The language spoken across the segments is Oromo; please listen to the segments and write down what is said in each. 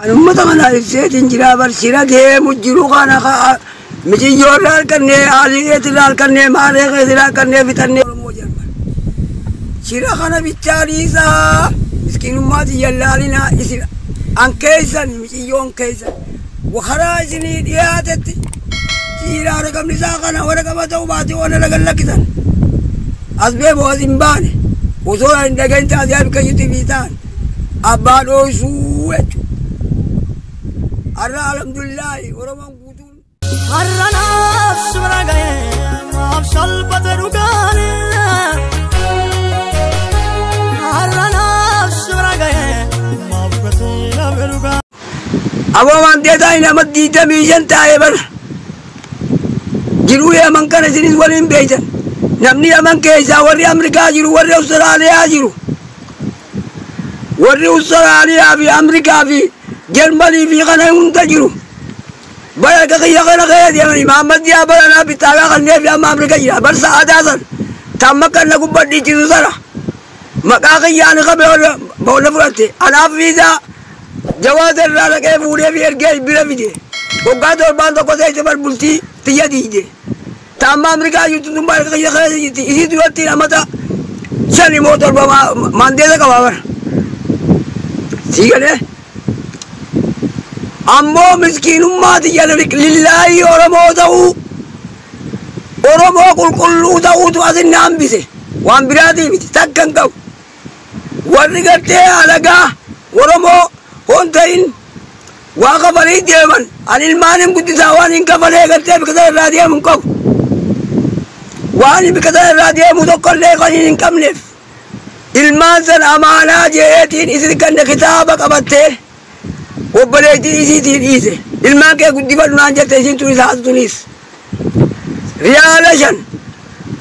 Uummata kana ibseetiin jira barsiira deemu jiru kana miciyyoorra halkannee haaliyeetirra halkannee maaree keetirra halkannee fixannee Oromoo jedhaman. Shira kana bichaa dhiisaa miskiinummaati yallaalinaa isin an keessan miciyyoon keessan karaa isinii dhiyaatetti jiraa raqamni isaa kana waraqama ta'uu baatee waan lagan lakkisan. As beemoo as hin baane osoo hin dhagahin taasisaa bikka jirti fi ta'an abbaa dhooysuu jechuudha. Har'a alhamdulillahi Oromoon guutuun. Har'a naaf si bira ga'ee maaf salphate dhugaan. Har'a naaf si bira ga'ee maaf gatii dhabe dhugaan. Aboo maandeetaa nama 25 taa'ee bara. Jiruu Yaman kana isinis waliin beeytan. Namni Yaman keessaa warri Amrikaa jiru warri Awustiraaliyaa jiru. Warri Awustiraaliyaa fi Amrikaa fi Jarmanii fi kana hunda jiru. Bara ka kiyya kana kee deemanii Mahammad Diyaa bara naa bitaagaa kannee fi amma Amrikaa jira. Bar sa'aataa san tamma kan na gubbadhiichisu sana. Maqaa kiyyaan qabee boolla fudhatte. Anaaf viizaa jawaasa irraa dhaqee fuudhee fi ergee bira fide. Waggaa torbaan tokko seessa bar bultii tiyya diide. Tamma Amrikaa jirtu tun bara kiyya keessa jirti. Isii duratti namata 5 immoo 7 maandeesa qabaa bara. Sii galee? Ammoo miskiinummaa tiyya lillaahii Oromoo ta'uu Oromoo qulqulluu ta'uutu asin na hambise. Waan biraatii miti takka hin qabu. Warri gartee alagaa Oromoo hoon ta'in waa kafanii deeman. Ani ilmaan hin guddisaa waan hin kafalee gartee bikka sana irraa deemu hin qabu. Waan bikka sana irraa deemu tokkollee kan hin qabneef. Ilmaan sana amaanaa jeetiin isin kanne kitaaba qabattee obboleettii isiitiin dhiise. Ilmaan kee guddifadhu naan jette isiin tunis haatu tunis. Riyaala 5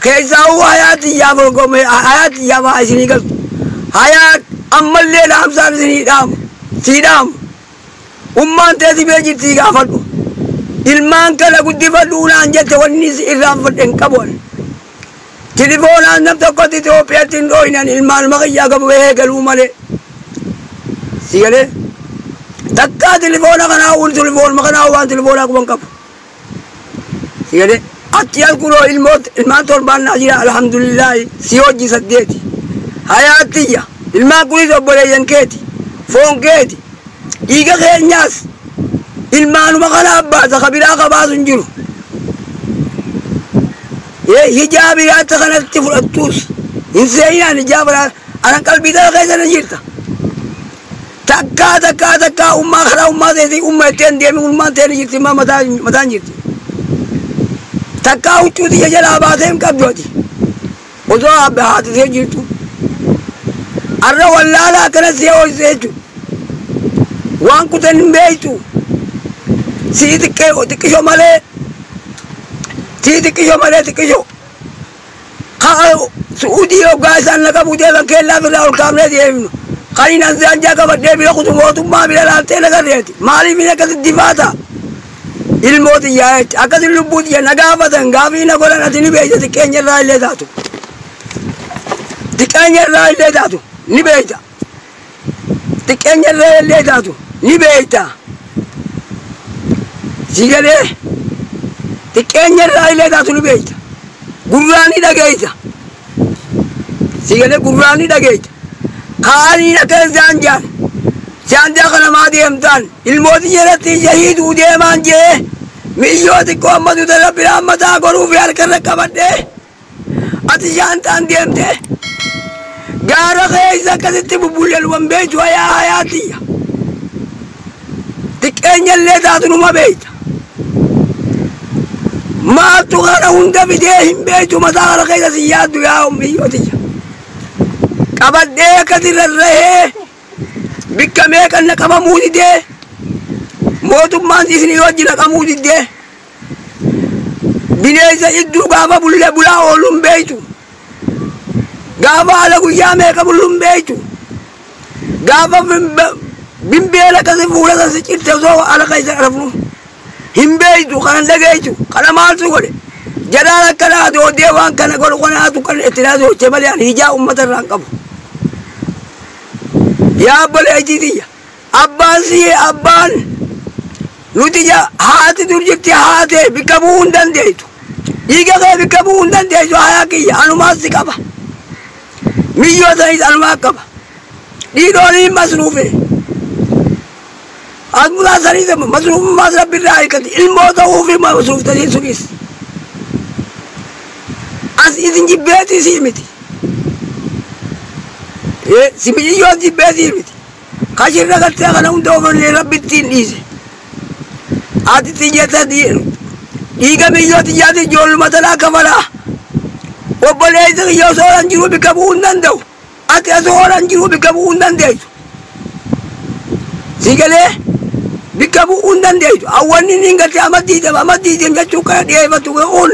keessaa huu hayaatiyyaaf dorgome hayaatiyyaaf haa isinii galtu. Hayaat ammallee dhaamsaan isinii dhaamu. Sii dhaamu. Ummaan teeti bee jirtii gaafadhu. Ilmaan kana guddifadhu naan jette wanni si irraanfadhe hin qabu ani. Tilifoonaan nam tokkotti Itoophiyaatti hin dhooynan ilmaan maqiyyaa qabu bahee galuu malee. Si galee? Takkaa tilifoona kanaa uun tilifoonuma kanaa waan tilifoonaa quban qabu. Si galee? Achi as kunoo ilmaan torbaan naa jira alhamdulillahi si hojii 8. Hayaatiyya ilmaan kunis obboleeyyan keeti foon keeti dhiiga keenyaas ilmaanuma kana abbaasa ka biraa ka baasu hin jiru. Hijaabii akka kanatti fudhattuus hin seenaan hijaaba anan qalbii tana keessa na jirta. Takkaa takkaa takkaa ummaa karaa ummaa teetii umma ittiin deemi ummaan teeni jirti immaa mataan jirti. Takkaa huccuu tiyya jalaa baasee hin qabdu ati. Osoo abba haati see jirtu. Arra wallaala akkana see hoosise jechuudha. Waan kutan hin beektu. Sii xiqqisho malee. Sii xiqqisho malee xiqqisho. Kaa Su'uudii hoggaa isaan na qabu deeman keellaa birraa ol kaafnee deemnu. Kan hin anzaan qabadhee bira kutu mootummaa bira laaltee na garreeti. Maaliif hin akkasitti difaata? Ilmoo xiyyaa jecha akkasi lubbuu xiyya na gaafatan gaafii na godhan ati ni beekta xiqqeenya irraa illee taatu. Xiqqeenya irraa illee taatu ni beekta. Xiqqeenya irraa illee taatu ni beekta. Si galee xiqqeenya irraa illee taatu ni beekta. Gurraan ni dhageessa. Si galee gurraan ni dhageessa. Kaaniin akka zaanjaan zaanjaa kana maa deemtaan ilmooti jalatti shahiiduu deemaan jee miyyoo xiqqoo amma duuta rabbi mataa goruu fi harka irra qabadhee ati shaantaan deemte gaara keessa akkasitti bubbulleluwan beektu hayaa hayaatiyya xiqqeenya illee taatu numa beekta maaltu kana hunda fidee hin beektu mataa kana keessa si yaaddu yaa miyyootiyya. Qabadhee akkasi rarra'ee bikka meeqan naqamamuu didee mootummaan isinii wajji naqamuu didee bineensa idduu gaafa bullee bulaa ooluun beektu gaafa haala guyyaa meeqa bulluun beektu gaafa bimbeel akkasi fuula san si cirte osoo haala keessa rafnu hin beektu kana dhageessu kana maaltu godhe jaraan akkanaa doodee waan kana godhu kanaatu kan itti naasoochee malee ani hijaa uummata irraa hin qabu. Yaa obboleettii tiyya Abbaan si abbaan nuti haati dur jirti haatee bikka bu'uu hin dandeessu. Dhiiga kee bikka bu'uu hin dandeessu hayaa kiyya anumaas si qaba. Miyyoo sanis anumaa qaba. Dhiiroon masruufe. Asmuraa sanis masruufummaas rabbi irraa eeggatti ilmoo ta'uu fi masruuftanii sunis. As isin jibbeetii sii miti. Si miciyyoon jibbeetii miti. Kashirra galtee kana hunda ofirlee rabbi ittiin dhiise. Ati xiyyata dhiiga miyyoo xiyyaati ijoolluma tanaa kafalaa. Obboleessi kiyya osoo hin jiru bikka bu'uu hin danda'u. Ati osoo hin jiru bikka bu'uu hin dandeessu. Si galee bikka bu'uu hin dandeessu. Awwanni inni galtee amma diidama jechuun kana dhiyeeffatu kun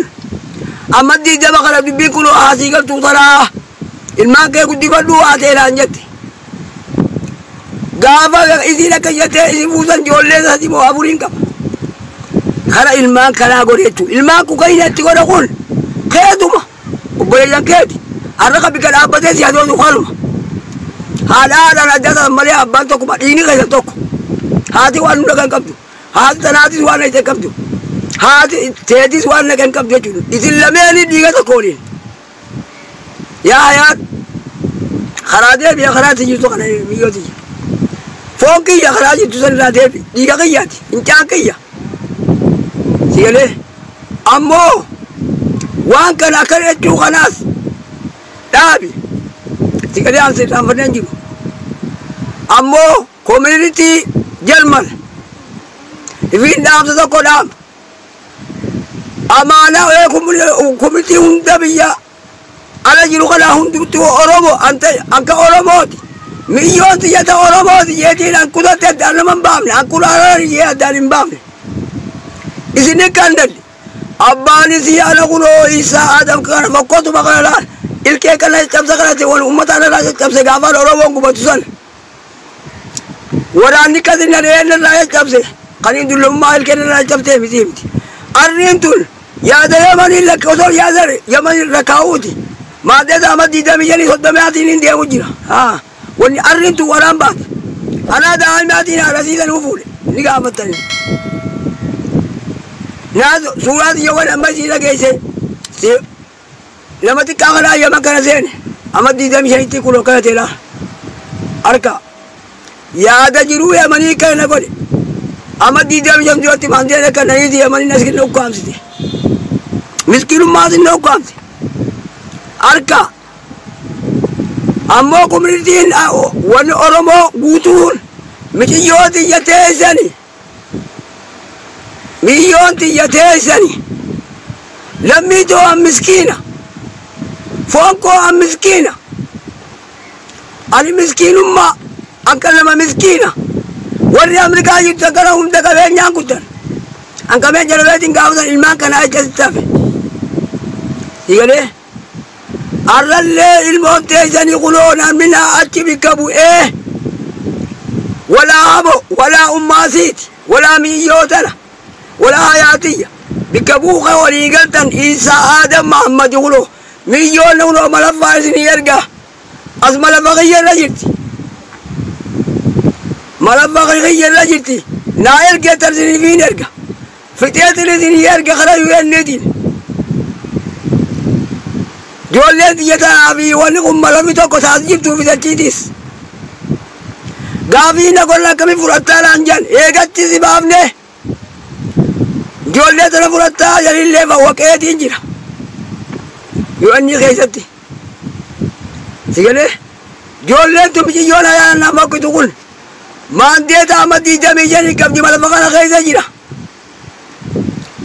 amma diidama kana dubbiin kun haasii galtuu tanaa ilmaan kee guddifadhu haateedhaan jette. Gaafa isiin akka jettee isin fuusan ijoollee isaati moo afuriin qaba. Kara ilmaan kanaa godhe jechuudha. Ilmaan kun kan inni itti godhe kun keetuma obboleeyyan keeti. Har'a kan bikka dhaabbatee si hadootu kanuma. Haadha haadhaan adda ta'an malee abbaan tokkuma dhiigni keessan tokko. Haati waan hunda kan qabdu. Haati tanaatis waan hin qabdu. Haati teetis waan kan qabdu jechuudha. Isin lameeni dhiiga tokko waliin. Yaa hayaat karaa deebi'a karaa jirtu kana biyyooti. Foon kiyya karaa jirtu san irraa deebi dhiiga kiyyaati fincaan kiyya. Si galee ammoo waan kana akka jechuu kanaas dhaabi. Si galee an sirraanfanneen jiru. Ammoo community Jarman ifiin dhaamsa tokko dhaama. Amaanaa community hunda biyya ala jiru kana hundumtuu Oromoo anka Oromooti. Miyyoon xiyyata Oromooti jeetiin an kutatte addaan nama hin baafne an kulaaraan jee addaan hin baafne. Isin kan dalli abbaan isii ana kunoo Isaa Adam kana fokkotuma kana laal ilkee kana caccabsa kanatti wal uummata ana caccabse gaafaan Oromoon gubatu san. Waraanni kasin na dhiyeen irraa caccabse kan hin dullummaa ilkeen irraa caccabsee miti miti. Arriin tun yaada Yamanii lakka osoo yaada Yamanii rakkaa'uuti. Maaddee ama 25 30 hin deemu jira. Wanni arriin tun waraan baate. Anaa daa'imaatiin haadha siisan fuudhe ni gaafatanii. Naa suuraa xiyya waan amma isii dhageesse nama xiqqaa kanaa Yaman kana seene amma 25tti kun akkana ta'edha. Harka yaada jiruu Yamanii kana godhe amma 25 duratti maandeen akka naniiti Yamanii as kenna ukkaamsite. Miskiinummaas inni ukkaamse. Harka ammoo communitiin wanni Oromoo guutuun miciyyoo xiyya teessani. Miyyoon xiyya teessani. Lammii too an miskiina. Foon koo an miskiina. Ani miskiinummaa akka nama miskiina. Warri Afrikaa jirtu kana hunda qabeenyaan kuttan. An qabeenya jalabeetiin gaafatan ilmaan kanaa ejjasitti hafe. Sigalee arrallee ilmoon teessanii kunoo namni naa achi bikka bu'ee walaa habo walaa ummaasiiti walaa miyyoo tana walaa hayaatiyya bikka buuqa walii galtan Isaa Adam Mahammad kunoo miyyoon kunoo malaffaa isinii ergaa as malaffa kiyya irra jirti. Malaffa kiyya irra jirti. Naa ergeettan isiniif erga. Fixeetin isinii erga karaa UN'tiin. Ijoolleen xiyya tanaa fi wanni kun malafni tokko taas jirtuu fi dachiitis. Gaafii na golla akkamii fudhattaa naan jedhan eegatti si baafne. Ijoollee tana fudhattaa jalillee waqeetiin jira. UN keessatti. Si galee ijoolleen tun biyyoon ayyaana nama kutu kun maandeeta amma 25 qabdi malafa kana keessa jira.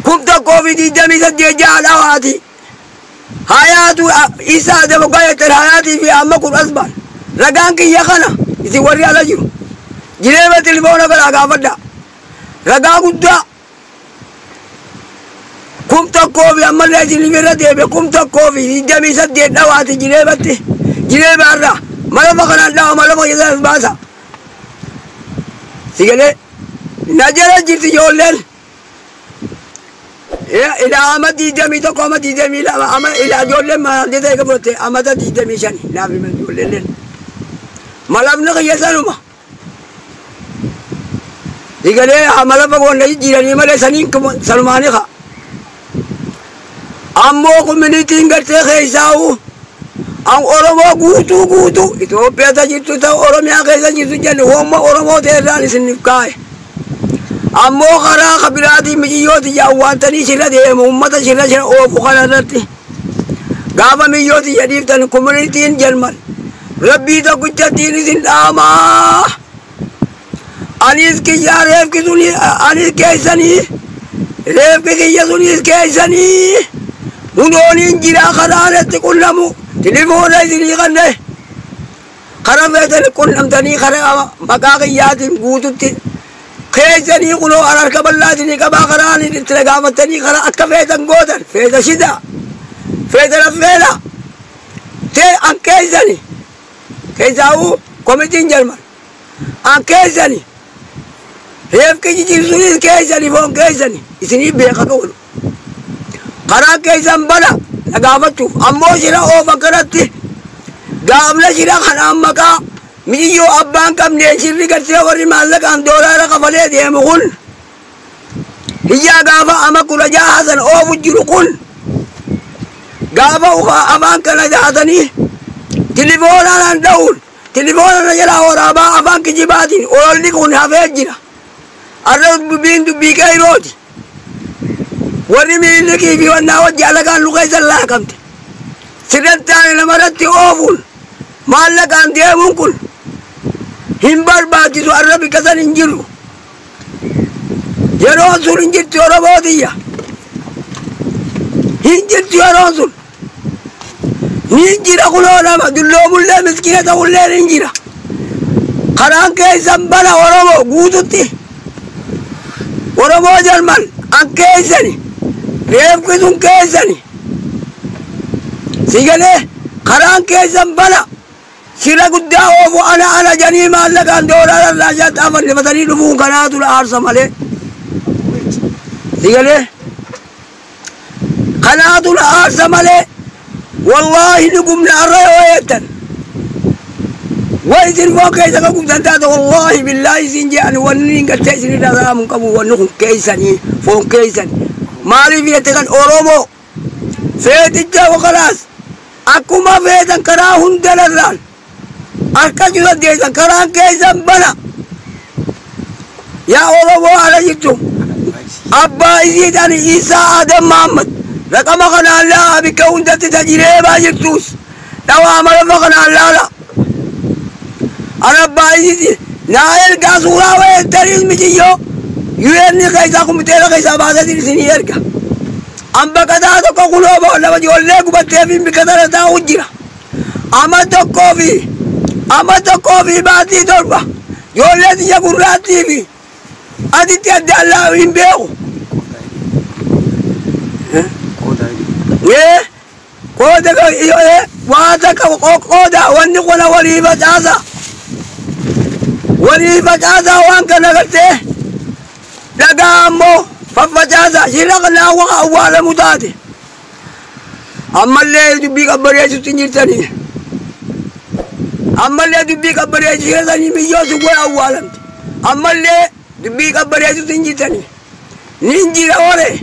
1028 ja'a dhawaati. Hayaatu Isaa Adam gaayatan hayaatii fi amma kun asbaan. Ragaan kiyya kana isin warri ala jiru. Jireenya telefoona kana gaafadha. Ragaa guddaa 1000 fi ammallee isin irra deebi'e 1028 dhawaati jireematti. Jireema irraa malafa kanaan dhawa malafa keessas baasa. Si galee na jala jirti ijoolleen. Ila ama 21 ama 22 ama ila ijoolleen maal ta'e qabate amata 25 naaf himan ijoolleen. Malafni kiyya sanuma. Digalee amala fagoon jijjiiranii malee saniin salumaanii ka. Ammoo communityn gartee keessaa'u an Oromoo guutuu guutuu Itoophiyaa jirtu ta'u Oromiyaa keessa jirtu jenne hooma Oromoo ta'erraan isiniif kaa'e. Ammoo karaa kabiraatiin miciyyooti awwaantanii sirra deemu uummata sirra sirra oofu kana irratti. Gaafa miyyooti jedhiiftan communityn Jarman rabbii tokkichattiin isin dhaamaa. Anis kiyyaa reefki suni anis keessanii reefki kiyya sunis keessanii hunooniin jira karaan itti qunnamu tilifoona isinii kanne kara feetani qunnamtanii kara maqaa kiyyaatiin guututti keessanii kunoo harka bal'aa isinii qabaa karaan itti gaafatanii kara akka feetan gootan feeta shida feeta raffeela tee an keessanii keessaa'uu komitiin Jarman an keessanii reefki jijjiirsuunis keessanii foon keessanii isinii beeka qabu karaa keessan bana na gaafachuuf ammoo shira oofa kanatti gaafna shira kanaan maqaa miyyoo abbaan qabneen shirri gartee warri maallaqaan doolaara kafalee deemu kun hiyyaa gaafa ama 16 san oofu jiru kun gaafa afaan kana jaatanii tilifoonaan dha'uun tilifoonaan jalaa waraabaa afaan kijibaatiin ololli kun hafee jira. Arra dubbiin dubbii qeerooti. Warri miillikii fi wannaa wajji alagaan lu keessa laakamte. Sirratti taane namarratti oofuun maallaqaan deemuun kun hin barbaachisu arra bikka san hin jiru. Yeroon sun hin jirtu Oromootiyya. Hin jirtu yeroon sun. Ni jira kunoo nama dulloomullee miskiina ta'ullee ni jira. Karaan keessan bana Oromoo guututti. Oromoo Jarman an keessani reefki sun keessani. Sigalee karaan keessan bana shira guddaa oofu ana ana janii maallaqaan doolaara irraa shaaxaafannifatanii dhufuun kanaatu aarsa malee. Sigalee kanaatu aarsa malee. Wallaahi dhugumna arra yoo jettan. Wa isin foon keessa ka gubdan taate wallaahi billaahi isin jedhan wanni hin gartee isin irraa salaamu hin qabu wanni kun keessanii foon keessanii. Maaliif jette kan Oromoo feeticha wakalaas akkuma feetan karaa hunda irraan harka dandeessan karaan keessan bana. Yaa Oromoo ala jirtu abbaa isiidhaan Isaa Adam Mahammad raqama kanaan laa bikka hundatti tajireebaa jirtus dhawaa malafa kanaan laala. Ana abbaa isiiti naa ergaa suuraa wayettaniis miciyyoo UN keessaa kumiteera keessaa baasatiin isinii erga. An baqataa tokko kunoo lama ijoollee gubattee fi bikka tana taa'u jira. Ama tokkoo fi baatii 7 ijoollee tiyya gurraattii fi aditti adda allaa hin beeku. Qooda waa takka qooda wanni kuna walii facaasa. Walii facaasa waan kana gartee dhagaa ammoo faffacaasa shira kanaa waa awwaalamu taate. Ammallee dubbii qabbaneessutti hin jirtanii. Ammallee dubbii qabbaneessu shira miyyoo sun godha awwaalamte. Ammallee dubbii qabbaneessutti hin jirtanii. Nin jira hore.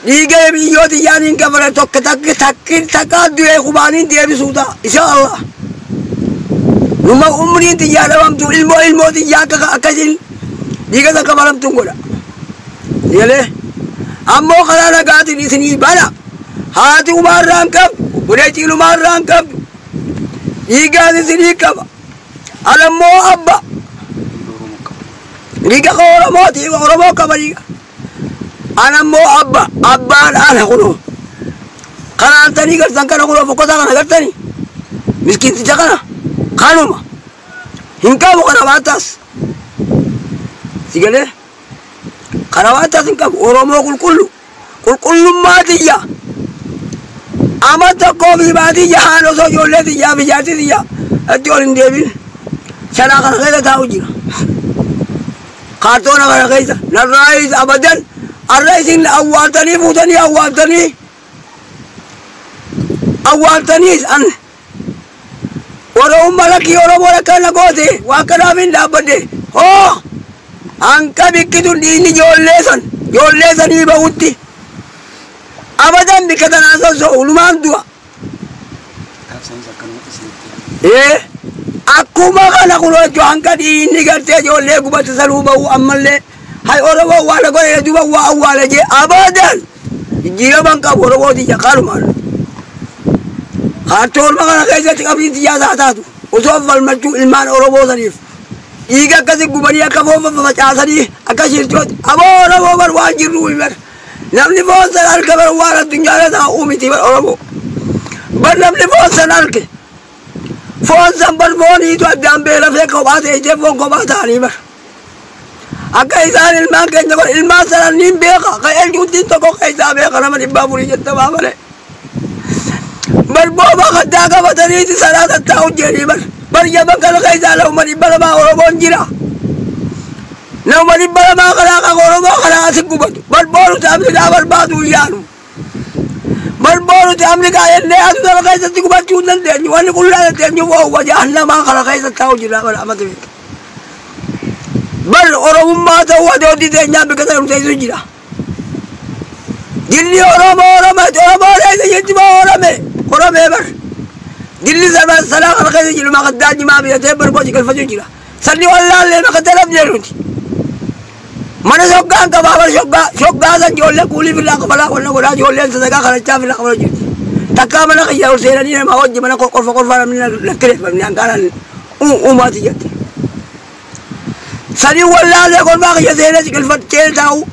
Dhiigee biyyooti yaaniin kafale tokko takki takki takkaa du'ee kubaaniin deebisuu ta'a. Insha Allah. Numa umriin xiyyaa dhabamtu ilmoo ilmoo xiyyaa akka akkasiin dhiiga san kafalamtuun godha. Galee ammoo karaa nagaatiin isinii bana haati umaarraa hin qabdu obboleettiin umaarraa hin qabdu dhiigaan isinii qaba. Alammoo abba dhiiga Oromooti Oromoo qaba dhiiga. Anammoo abba abbaan ana kunoo kanaan tanii gartan kana kunoo fokkotaa kana gartanii miskiinticha kana kanuma hin qabu kana baataas si galee kana baataas hin qabu Oromoo qulqullu qulqullummaa tiyya ama tokkoo fi baatii jahaan osoo ijoollee tiyyaa fi jaartii tiyya itti ol hin deebin shanaa kana keessa taa'u jira kaartoona kana keessa narraayis abadan arra isin awwaaltanii fuutanii awwaaltanii awwaaltaniis an Oromummaa lakkii Oromoo lakkaa na goote waan kanaaf hin dhaabbadde hoo Hanqa bikkitu dhiigni ijoollee sanii bahutti abadan bikka tanaa soso'u lumaan du'a. Akkuma kana kunoo jechuun hanqa dhiigni gartee ijoollee gubate sanuu bahu ammallee hay Oromoo awwaala godhe duuba waa awwaala jee abadan jijjiirama hin qabu Oromoo tiyya kanumaan. Kaartoorma kana keessatti qabxiin siyaasaa taatu osoo falmachuu ilmaan Oromoo saniif dhiiga akkasi gubanii akka foon facaasanii akka shirtooti aboo Oromoo bar waan jirru bar namni foon san harka bar waan addunyaarra taa'uu miti bar Oromoo bar namni foon san harke foon san bar fooniitu addaan beelafee kophaa ta'e foon kophaa ta'anii bar akka isaan ilmaan keenya bar ilmaan sanan niin beeka ka eenyuuttiin tokko keessaa beeka nama 400 jettamaa malee bar booba kaddaa qabataniiti sanaa tattaa'u jedhanii bar bar yaman kana keessaa nama 200 Oromoon jira. Nama 200 kanaa kan Oromoo kanaa asi gubatu bar booruti Afrikaa barbaadu yaanu bar booruti Afrikaa jennee adu kana keessatti gubachuu hin dandeenyu wanni qullaa dandeenyu woowwa jahannamaa kana keessa taa'u jira bar amata beeka. Bar Oromummaa ta'uu adoodii teenyaa bikka sana teessu jira. Dilli Oromoo Oromee Oromoo keessa jetti moo Oromee Oromee bar. Dilli sanaa kana keessa jiru maqaddaa jimaa bitatee barbooti galfachuu jira. Sanni wallaallee maqaddaa dhabnee nuti. Mana shoggaan qabaa bar shoggaa san ijoollee kuulii filaa qabalaa wanna godhaa ijoolleen sadaqaa kadhachaa filaa qabalaa jirti. Takkaa mana kiyya ol seenanii nama hojii mana qorfa qorfaa namni lakkireeffamni hanqaanaan uumaati jetti. Sani wallaallee qorfaa kiyya seenee si galfachee taa'u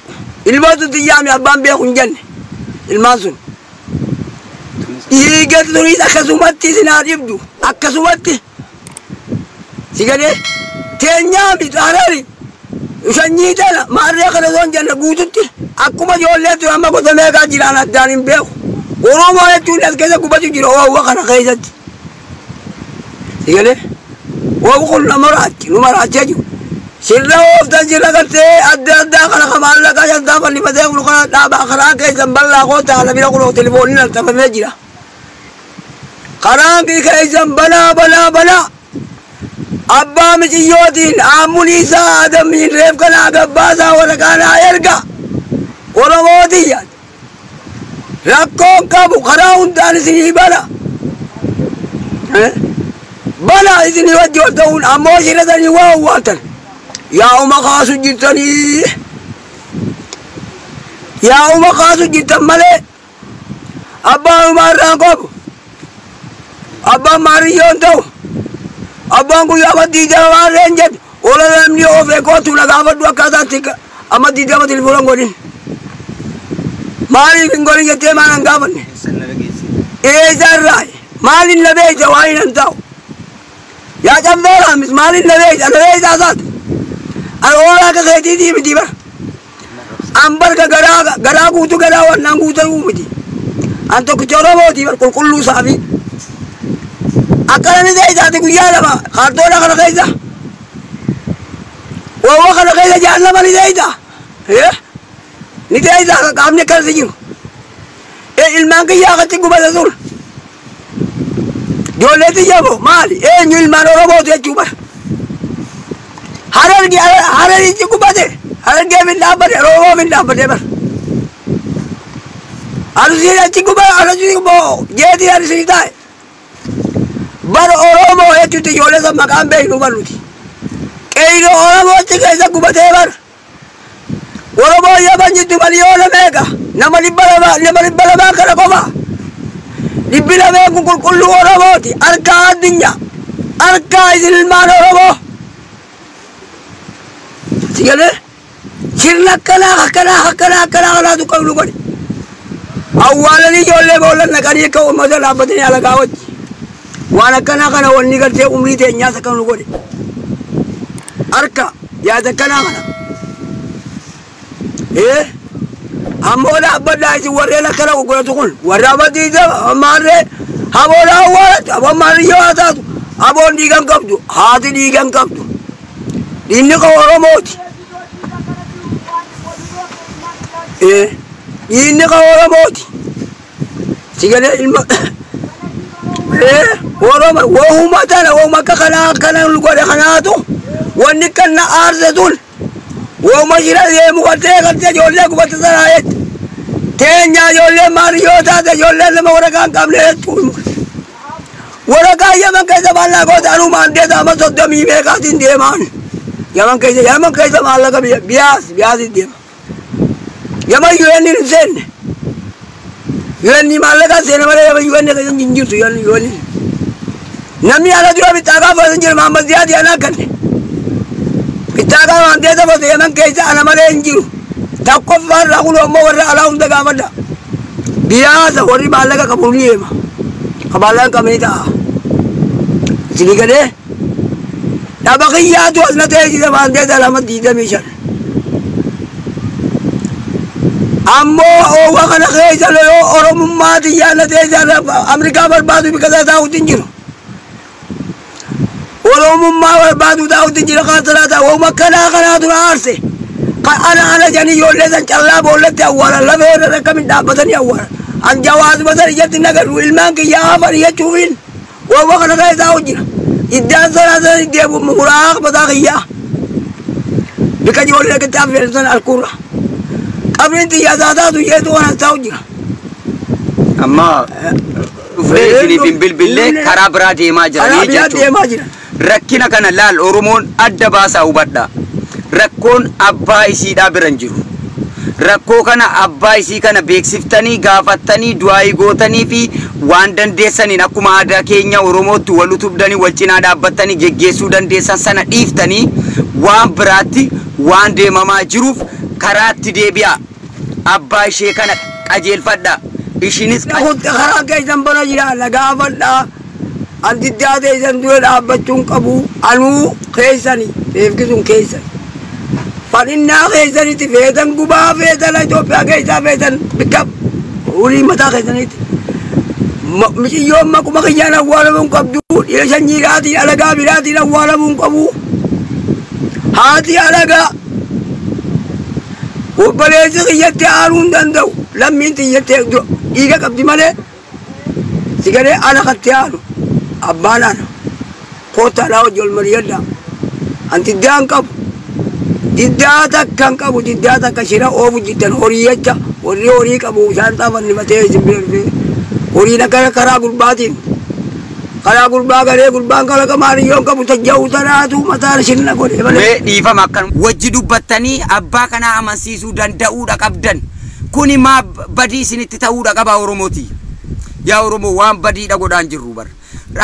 ilmaan sun xiyyaami abbaan beeku hin jenne ilmaan sun. Dhiiga turiis akkasumatti isin haa dhibdu akkasumatti si galee teenyaa miti harari sanyii tana maarree kana osoo hin jenne guututti akkuma ijoollee ture amma gosa meeqaa jiraan addaan hin beeku. Oromoo jechuun as keessa gubatu jira oowwa kana keessatti. Si galee oowwa kun nama raachi nu maraachee jiru. Sirna ooftan sirna gartee adda addaa kana ka maallaqaa shantaa bal'ifatee kun kana dhaabaa karaa keessan bal'aa koo ta'a bira kunoo telefooniin altafamee jira. Karaan keessan balaa balaa balaa abbaa miciyyootiin aammuun isaa adamiin reef kanaa gabbaasaa waraqaa naa erga Oromootiyya rakkoon qabu karaa hundaan isinii bana. Bana isinii wajji ol ta'uun ammoo shiratanii waa owwaaltan. Yaa'uma kaasu jirtanii yaa'uma kaasu jirtan malee abbaan umaarraan qabu abbaan maariyyoon ta'u abbaan guyyaa amma 20 maarreen jedhu ola namni oofee kootu na gaafadhu akkaataatti amma 20 telefoona hin godhin maaliif hin godhin jettee maal hin gaafanne eessarraa maaliin na beeyta waan hin ta'u yaa cabdeeraamis maaliin na beeyta na beeytaa taatu Ani oolaa akka keetiitii miti bar. An barka garaa guutuu garaa wannaan guutuu miti. An tokkicha Oromooti bar qulqulluu isaafi. Akkana ni ta'e guyyaa lama kaartoona kana keessa. Waawwa kana keessa jaallama ni ta'e. Ni ta'e qaamni akkasi jiru. Ilmaan kiyyaa akkatti gubata sun. Ijoollee xiyya maali? Eenyu ilmaan Oromooti jechuu bar. Hararge hararichi gubate harargee min dhaabbate Oromoo min dhaabbate bar. Arsii achi gubate arsii moo jeetii arsii taa'e. Bar Oromoo jechuutti ijoollee san maqaan beeknu bar nuti. Qeyroo Oromoo achi keessa gubatee bar. Oromoo yaman jirtu miliyoona meeqa nama 200 kana qofa. 200 kun qulqulluu Oromooti harkaa addunyaa harkaa isin ilmaan Oromoo. Sigalee sirna akkanaa akkanaa akkanaa akkanaa kanaatu qabnu godhe. Awwaalanii ijoollee boolla naqanii akka uummata dhaabbatanii alagaa wajji. Waan akkanaa kana wanni gartee umrii teenyaas akka nu godhe. Harka yaada akkanaa kana. Ammoo dhaabbadhaa isin warreen akkana gurguratu kun warra abadiisa ammaarree haboon awwaalatu aboon maaliyyoo haa taatu aboon dhiigan qabdu haati dhiigan qabdu dhiinni kan Oromooti. Dhiinni kan Oromooti. Si galee ilma Oromo wahuma tana wahuma akka kanaa akkana nu godhe kanaatu wanni kan na aarse tun Wooma jira deemu gartee gartee ijoollee gubatte sanaa jecha. Teenyaa ijoollee maariyyoo taate ijoollee nama waraqaa hin qabne jechuun. Waraqaa Yaman keessa maallaqa goota anuu maandeeta amma 30 meeqaatiin deemaan. Yaman keessa maallaqa biyya biyaas biyaasiin deema. Yaman UN hin seenne. UN maallaqa seene malee Yaman UN keessa hin jirtu UN. Namni ala dura bitaakaa fudhatan jira Mahammad Ziyaadi anaa kanne. Bitaakaa maandeeta fudhate Yaman keessa ana malee hin jiru. Tokkoffaan irraa kun ammoo warra alaa hunda gaafadha. Biyaasa warri maallaqa qabu ni deema. Ka maallaqa hin qabne ni ta'a. Isinii galee dhaba kiyyaatu as na teessise maandeeta 225. Ammoo oowwa kana keessa yoo Oromummaa xiyyaa na teessise Amrikaa barbaadu bika taa'utti hin jiru. Oromummaa barbaadu taa'utti hin jiru kan sanaa wooma kanaa kanaatu na aarse. Kan ana ana jedhanii ijoollee san callaa boollatti awwaalan lafee irra akkamiin dhaabbatanii awwaalan. An jawaasuma san ijatti nagaru ilmaan kiyyaa hafan jechuufiin wooma kana keessa taa'u jira. Iddaan sanaa san deemu muraa mataa kiyyaa. Bika ijoollee kitaab fe'an san alkuurra. Qabriin xiyyaa taatu jeetu kana taa'u jira. Amma dhufee isiniif hin bilbillee karaa biraa deemaa Karaa jiranii biraa jechuudha. deemaa jira. Rakkina kana laal, Oromoon adda baasaa hubadha. Rakkoon abbaa isiidhaa bira hin jiru. Rakkoo kana abbaa isii kana beeksiftanii gaafattanii du'aayii gootanii fi waan dandeessaniin akkuma aadaa keenya Oromootti wal utubdanii wal cinaa dhaabbattanii geggeessuu dandeessan sana dhiiftanii waan biraatti waan deemamaa jiruuf karaatti deebi'a. Abbaa ishee kana qajeelfadha. Ishiinis Karaa keessan bana jira na gaafadhaa. An diddaa teessan dura dhaabbachuun qabu anuu keessani beekisuun keessani. Fadhinnaa keessanitti feetan gubaa feetan Itoophiyaa keessaa feetan bikka horii mataa keessanitti. Miciyyoon maquma kiyyaan awwaalamuu hin qabdu, dhiira sanyiidhaatiin alagaa biraatiin awwaalamuu hin qabu. Haati alagaa obboleessi kiyyatti aanuu hin danda'u, lammiin xiyyatti dhiiga qabdi malee sigalee ana katti aanu abbaan ana koottaa naa hojii ol mari'adhaa. An diddaa hin qabu. Diddaa takka hin qabu, diddaa takka shira oofu jittan horii jecha warri horii qabu isaan xaafannifatee isin bira dhufee horiin akkana karaa gurbaatiin karaa gurbaa garee gurbaan kalaqa maariyyoon qabu tajja'u tanaatu mataan shirna godhe malee. Mee dhiifama, akkan wajji dubbattanii abbaa kanaa amansiisuu danda'uudha qabdan. Kuni maa badii isinitti ta'uudha qaba Oromooti? Yaa Oromoo, waan badiidha godhaan jirru bar.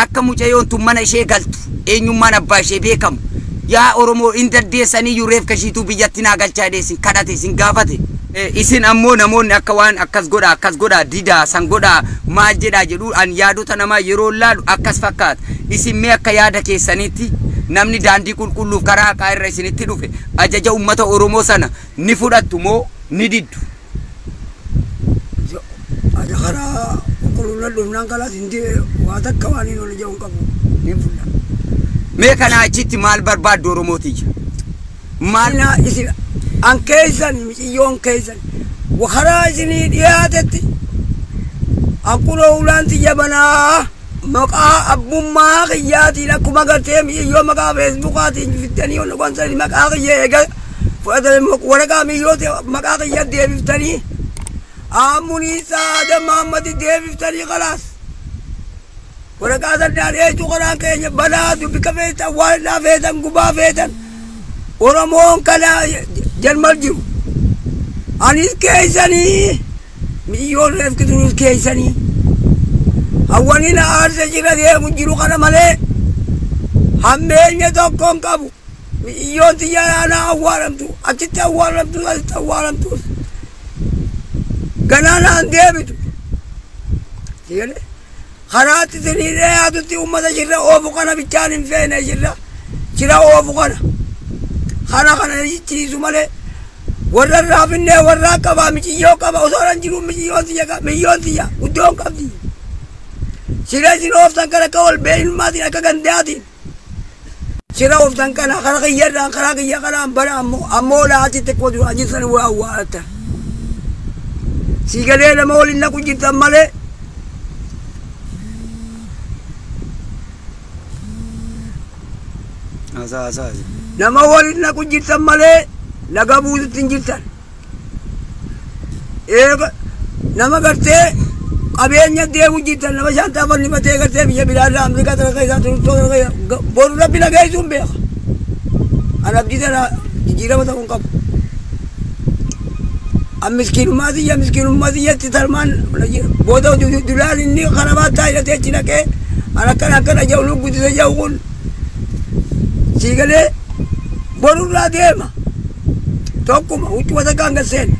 Akka mucayyoon tun mana ishee galtu eenyummaan abbaa ishee beekamu. Yaa Oromoo, hin dandeessanii reefka ishiituu biyyatti naa galchaa jedhee isin kadhate, isin gaafate. Isin ammoo namoonni akka waan akkas godhaa akkas godhaa didaa san godhaa maal jedhaa jedhu an yaadota namaa yeroo laalu akkas fakkaata. Isin mee akka yaada keessanitti namni daandii qulqulluuf karaa haqaa irra isinitti dhufe ajaja uummata Oromoo sana ni fudhattu moo ni diddu? Ati karaa qulqullina dhufnaan kalaas hin waa takka waan hin oole jedhu hin qabu ni fudha. Mee kanaa achitti maal barbaaddu Oromootiyya? Maal Ina isin an keessan miciyyoon keessan karaa isinii dhiyaatetti akkuma ulaan xiyya banaa maqaa abbummaa kiyyaatiin akkuma gartee mi'iyyoo maqaa feesbuukaatiin fiddanii ol gonsan maqaa kiyya eega fudhatanii waraqaa mi'iyyoo maqaa kiyya deebiftanii aamunii saada Mahammadi deebiftanii kalaas waraqaa sannaan eechuu karaan keenya banaa dubbika feetan waan feetan gubaa feetan Oromoon kana jalmal jiru. Anis keessanii mi'iyyoon reefkitunis keessanii. Hawwaniin aarsa jira deemu jiru kana malee hammeenya tokko hin qabu. Mi'iyyoon xiyyaaraan awwaalamtu, achitti awwaalamtu, asitti awwaalamtus. Ganaan deebitu. Karaatti isinii dhiyaatutti uummata jirra oofu kana bichaan hin feene jirra. Jira oofu kana. Kana kana jechisiisu malee warra irraa finnee warraa qabaa miciyyoo qaba osoo nan jiru miciyyoon tiyya miciyyoon tiyya guddoon qabdi. Shira isin ooftan kana akka ol beeynummaatiin akka gandaatiin. Shira ooftan kana karaa kiyyarraan karaa kiyya kanaan bana ammoo ammoo laachitti akkuma duraan jirtan waa awwaalatan. Siigalee nama waliin naqu jirtan malee. Haasaa haasaa. Nama waliin naqu jirtan malee. Nagaa buusutti hin jirtan. Eega nama gartee qabeenya deemu jirtan nama shaantaa fannifatee gartee biyya biraarraa Ameerikaa tana keessaa Turtoo tana keessaa boru rabbi nageessuun beeka. An abdii tana jijjiirama ta'uu hin qabu. An miskiinummaa tiyya miskiinummaa tiyyatti tarmaan booda duraan inni karabaattaa hidhatee achi dhaqee an akkana akkana jedhu nu guddisa jedhu kun sii galee borurraa deema. Tokkuma huccuma takkaan gad seenne.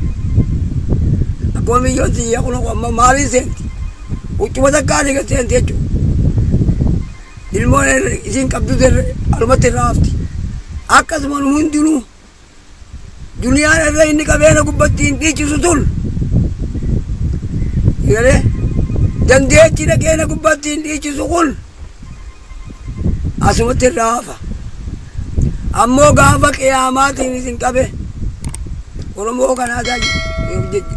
Akkuma biyyoon tiyya kun amma maalii seenti? Huccuma takkaan gad seenti jechuudha. Ilmoon isiin qabdu alumatti irraa hafti. Akkasuma nu hundinuu duniyaan irra inni qabeena gubbatti hin dhiichisu tun. Galee dandeechi dhaqeena gubbatti hin dhiichisu kun asumatti irraa hafa. Ammoo gaafa qiyaamaatiin isin qabe Oromoo kanaa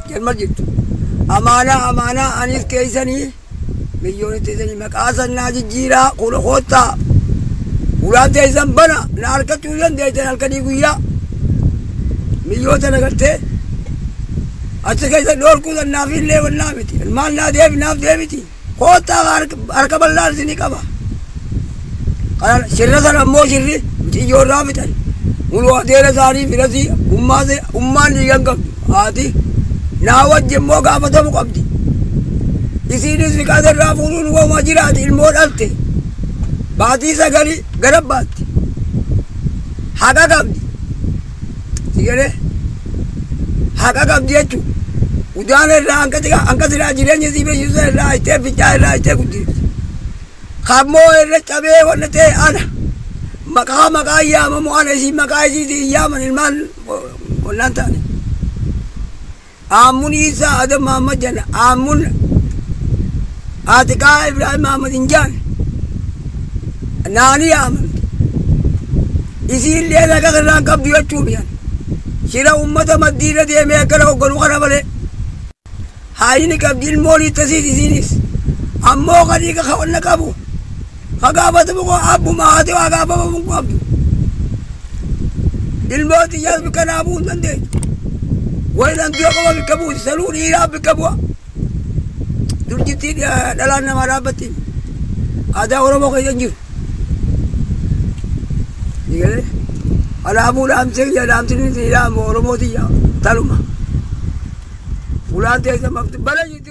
jalma jirtu. Amaanaa amaanaa anis keessanii biyyoon teessanii maqaa sannaa jijjiiraa kudha koottaa ulaan teessan bana na harkachuu dandeessan halkanii guyyaa biyyoota nagartee achi keessa dhoorkuu sannaaf illee wannaa miti maal naa deebi naaf deebiti koottaa harka bal'aan isinii qaba. Kana shirra sana ammoo shirri mucayyoorraa fixan muluu adeera isaanii firasii ummaan dhiigan qabdu haati naa wajji immoo gaafatamu qabdi. Isiinis fiqaata irraa fuudhuun wooma jiraati ilmoo dhalte baatii sagali gara baatti haqa qabdi. Sigalee haqa qabdi jechuudha. Udaan irraa hanqatirraa jireenya isii beeksisa irraa ittee fincaa irraa ittee guddifti. Kammoo irra cabee wanna ta'e ana maqaa maqaa yaamamu ana isii maqaa isiitiin yaaman ilmaan wannaan ta'ani. Aamuun Isaa Adam Mahammad jenna aamuun Atiqaa Ibrahim Mahammad hin jaan naani yaamamti. Isiillee naqa irraa hin qabdu jechuu mi'an. Shira uummata maddiirra deemee akkana hogganuu kana malee. Haayini qabdi ilmoon hiittasiis isiinis. Ammoo kanii ka wanna qabu. Ka gaafatamu koo abbuma haati waa gaafatamu hin qabdu. Ilmoo xiyyaas bikka naa bu'uu hin dandeessu. Wayinan du'a qaba bikka buuti sanuu dhiiraa bikka bu'a. Durjittii dhalaan namaa dhaabbattiin aadaa Oromoo keessa hin jiru. Kanaafuu dhaamsee kiyya dhaamsinni isin dhaamu Oromoo tiyya taluma. Ulaan teessa mafti bara jirti.